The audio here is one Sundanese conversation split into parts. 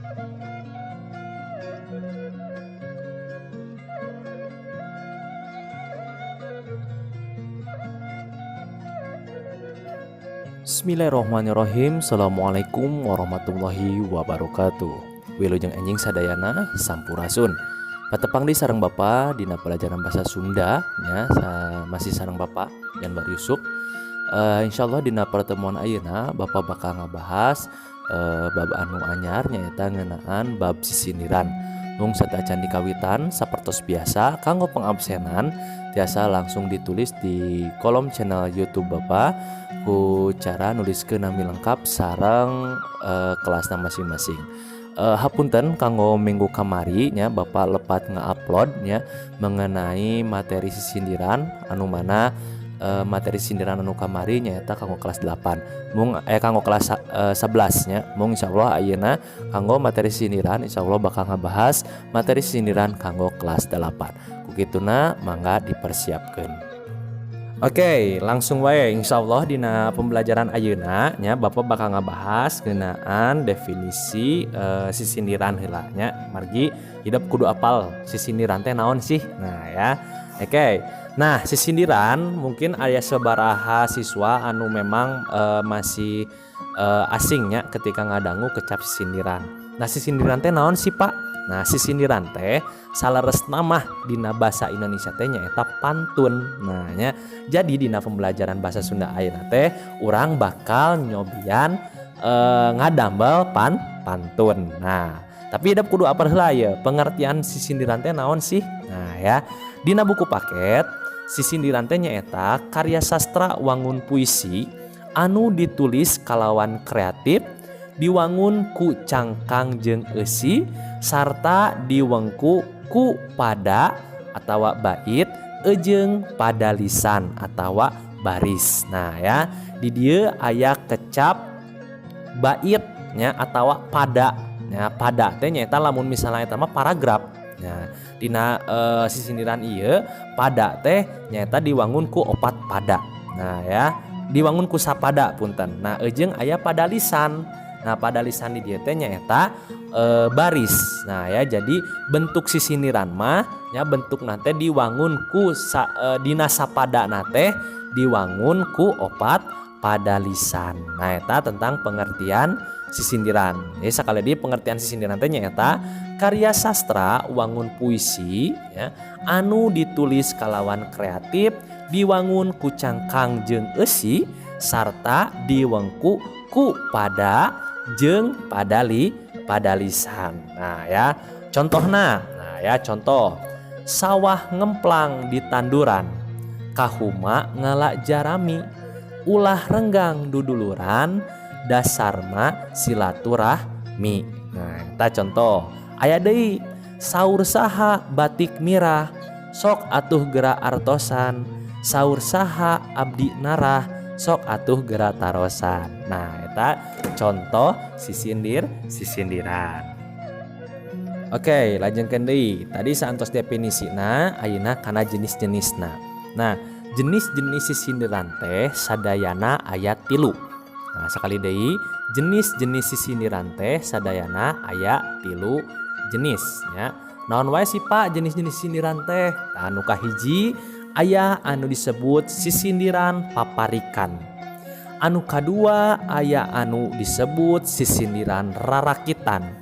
Bismillahirrahmanirrahim. Assalamualaikum warahmatullahi wabarakatuh. Wilujeng enjing sadayana, sampurasun. Patepang deui sareng Bapak dina pelajaran bahasa Sunda nya, masih sareng Bapak Yanwar Yusuf. Insyaallah dina pertemuan ayeuna Bapak bakal ngabahas bab anu anyar, nyaeta ngeunaan bab sisindiran. Mung sateuacan dikawitan, sapertos biasa, kanggo pengabsenan tiasa langsung ditulis di kolom channel YouTube Bapak ku cara nuliskeun nami lengkap sareng kelasna masing-masing. Hapunten kanggo minggu kamari nya, Bapak lepat nge-upload nya mengenai materi sisindiran, anu mana materi sindiran anu kamari nyaeta kanggo kelas 8, mung kanggo kelas 11 nya. Mung insyaallah ayeuna kanggo materi sindiran, insyaallah bakal ngabahas materi sindiran kanggo kelas 8. Ku kituna mangga dipersiapkeun. Oke, langsung wae, insyaallah dina pembelajaran ayeuna nya Bapak bakal ngabahas ngeunaan definisi sisindiran heula nya. Margi hidep kudu apal sisindiran teh naon sih. Nah ya. Oke. Nah, sisindiran mungkin aya sabaraha siswa anu memang masih asingnya ketika ngadangu kecap sisindiran. Nah, sisindiran teh naon sih, Pak? Nah, sisindiran teh saleresna mah dina bahasa Indonesia teh nyaeta pantun. Nah nya, jadi dina pembelajaran bahasa Sunda ayeuna teh urang bakal nyobian ngadamel pantun. Nah, tapi hidep kudu apal heula ye pengertian sisindiran teh naon sih. Nah ya, dina buku paket sisindiran teh nyaeta karya sastra wangun puisi anu ditulis kalawan kreatif, diwangun ku cangkang jeung eusi, sarta diwengku ku pada atawa bait ejeung padalisan atawa baris. Nah ya, di dieu aya kecap bait nya atawa pada nya. Pada teh nyaeta lamun misalnya eta mah paragraf. Nah, dina sisindiran ieu pada teh nyaeta diwangun ku opat pada. Nah ya, diwangun ku sapada, punten. Nah, ejeung aya padalisan. Nah, padalisan di dieu teh nyaeta baris. Nah ya, jadi bentuk sisindiran mah nya bentuk teh diwangun ku dina sapada teh diwangun ku opat padalisan. Nah, eta tentang pengertian sisindiran. Jadi sekali lagi, pengertian sisindiran teh nyaeta karya sastra wangun puisi ya, anu ditulis kalawan kreatif, diwangun ku cangkang jeung eusi, sarta diwengku ku pada jeung padalisan. Nah ya, contohna. Nah ya, contoh: sawah ngemplang di tanduran, kahuma ngala jarami, ulah renggang duduluran, dasarma silaturahmi. Nah, eta contoh. Aya deui: saur saha batik mirah, sok atuh gera artosan, saur saha abdi narah, sok atuh gera tarosan. Nah, eta contoh sisindiran. Oke, lajengkeun deui. Tadi saantos definisina, ayeuna kana jenis-jenisna. Nah, jenis-jenis sisindiran teh sadayana aya 3. Nah, sekali deui, jenis-jenis sisindiran teh sadayana aya 3 jenis ya. Naon wae sih, Pak, jenis-jenis sisindiran teh? Tah, anu kahiji aya anu disebut sisindiran paparikan. Anu kadua aya anu disebut sisindiran rarakitan.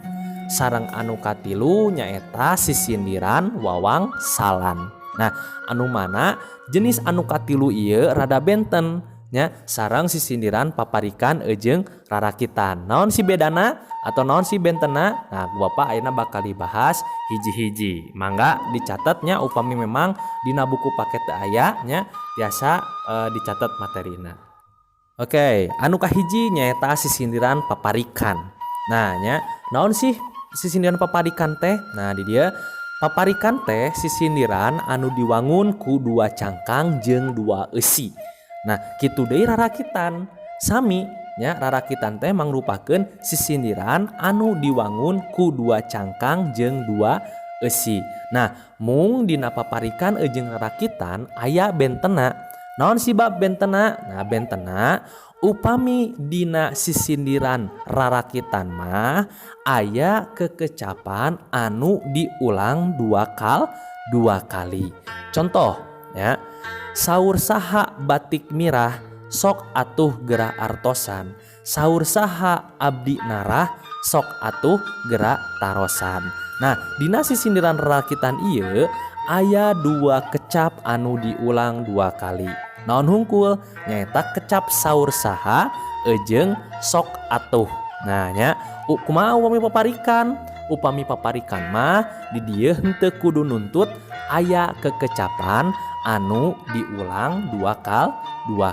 Sareng anu katilu nyaeta sisindiran wawangsalan. Nah, anu mana jenis anu katilu ieu rada benten nya sareng sisindiran paparikan ejeung rarakitan. Naon si bedana atau naon si bentena? Nah, ku Bapak ayeuna bakal dibahas hiji-hiji. Mangga dicatatnya, upami memang dina buku paket teu aya nya, tiasa dicatat materina. Oke, anu kahiji nyaeta sisindiran paparikan. Nah nya, naon sih sisindiran paparikan teh? Nah, di dieu paparikan teh sisindiran anu diwangun ku dua cangkang jeung dua eusi. Nah, kitu deui rarakitan. Sami nya, rarakitan teh mangrupakeun sisindiran anu diwangun ku dua cangkang jeung dua eusi. Nah, mung dina paparikan jeung rarakitan aya bentena. Naon sibab bentena? Nah, bentena upami dina sisindiran rarakitan mah aya kekecapan anu diulang dua kali. Contoh ya, saur saha batik mirah, sok atuh geura artosan. Saur saha abdi narah, sok atuh geura tarosan. Nah, dina sisindiran rarakitan ieu aya dua kecap anu diulang dua kali. Naon hungkul? Nyaeta kecap saur saha jeung sok atuh. Nah nya, kumaha upami paparikan? Upami paparikan mah di dieu henteu kudu nuntut aya kekecapan anu diulang dua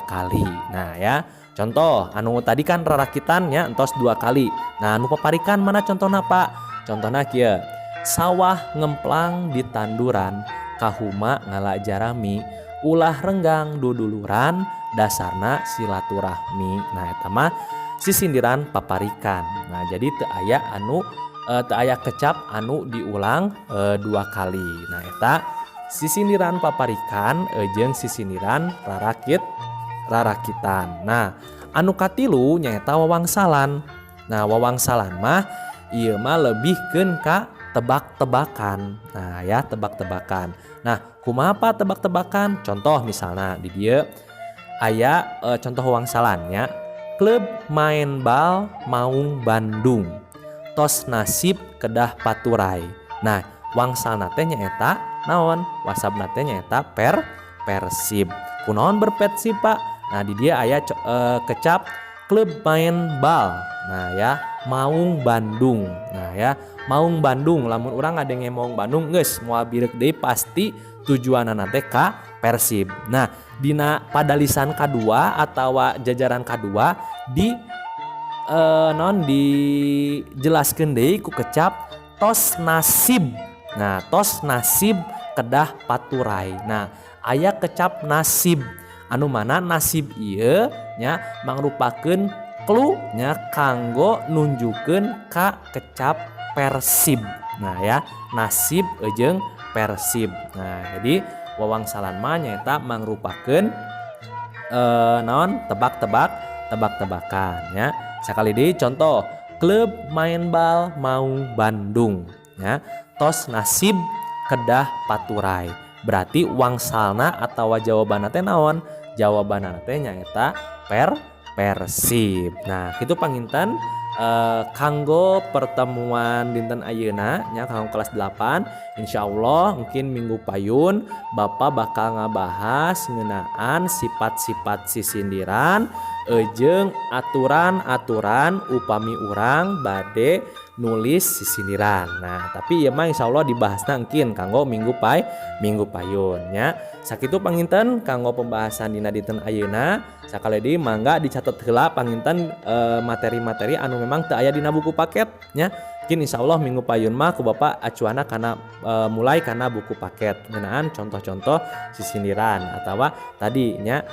kali. Nah ya, contoh anu tadi kan rarakitan nya entos dua kali. Nah, anu paparikan mana contohna, Pak? Contohna kieu. Sawah ngemplang di tanduran, kahuma ngala jarami, ulah renggang duduluran, dasarna silaturahmi. Nah, eta mah sisindiran paparikan. Nah, jadi teu aya anu teu aya kecap anu diulang dua kali. Nah, eta sisindiran paparikan jeung sisindiran rarakitan. Nah, anu katilu nyaeta wawangsalan. Nah, wawangsalan mah ieu mah lebihkeun ka tebak-tebakan. Nah ya, tebak-tebakan. Nah, kumaha, Pak, tebak-tebakan? Contoh misalnya di dieu aya contoh wangsalan nya. Klub main bal Maung Bandung. Tos nasib kedah paturay. Nah, wangsalna teh nyaeta naon? Wangsalna teh nyaeta Persib. Kunaon berpersib, Pak? Nah, di dieu aya kecap klub main bal. Nah ya, Maung Bandung. Nah ya, Maung Bandung, lamun urang ngadenge Maung Bandung geus moal bireuk deui, pasti tujuanana teh ka Persib. Nah, dina padalisan kadua atawa jajaran kadua di non dijelaskeun deui ku kecap tos nasib. Nah, tos nasib kedah paturay. Nah, aya kecap nasib anu mana nasib ieu nya mangrupakeun clue nya kanggo nunjukkeun ka kecap Persib. Nah ya, nasib jeung Persib. Nah, jadi wawangsalan mah nyaeta mangrupakeun naon, tebak-tebakan ya. Sakali deui contoh, klub main bal Maung Bandung ya, tos nasib kedah paturay. Berarti wangsalna atawa jawabanna teh naon? Jawabanna teh nyaeta Persib. Nah, kitu panginten kanggo pertemuan dinten ayeuna nya, kanggo kelas 8. Insyaallah mungkin minggu payun Bapak bakal ngabahas ngeunaan sifat-sifat sisindiran jeung aturan-aturan upami urang bade nulis sisindiran. Nah, tapi ieu mah insyaallah dibahasna engkin kanggo minggu payun nya. Sakitu panginten kanggo pembahasan dina dinten ayeuna. Sakali deui mangga dicatet heula panginten materi-materi anu memang teu aya dina buku paket nya. Mungkin insyaallah minggu payun mah ku Bapak acuanna kana mulai kana buku paket ngeunaan contoh-contoh sisindiran atawa tadi nya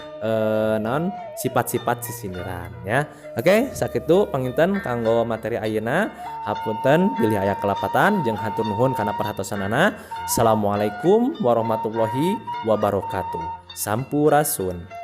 naon, sifat-sifat sisindiran ya. Oke, sakitu panginten kanggo materi ayeuna. Hapunten bilih aya kalepatan jeung hatur nuhun kana perhatosanana. Assalamualaikum warahmatullahi wabarakatuh. Sampurasun.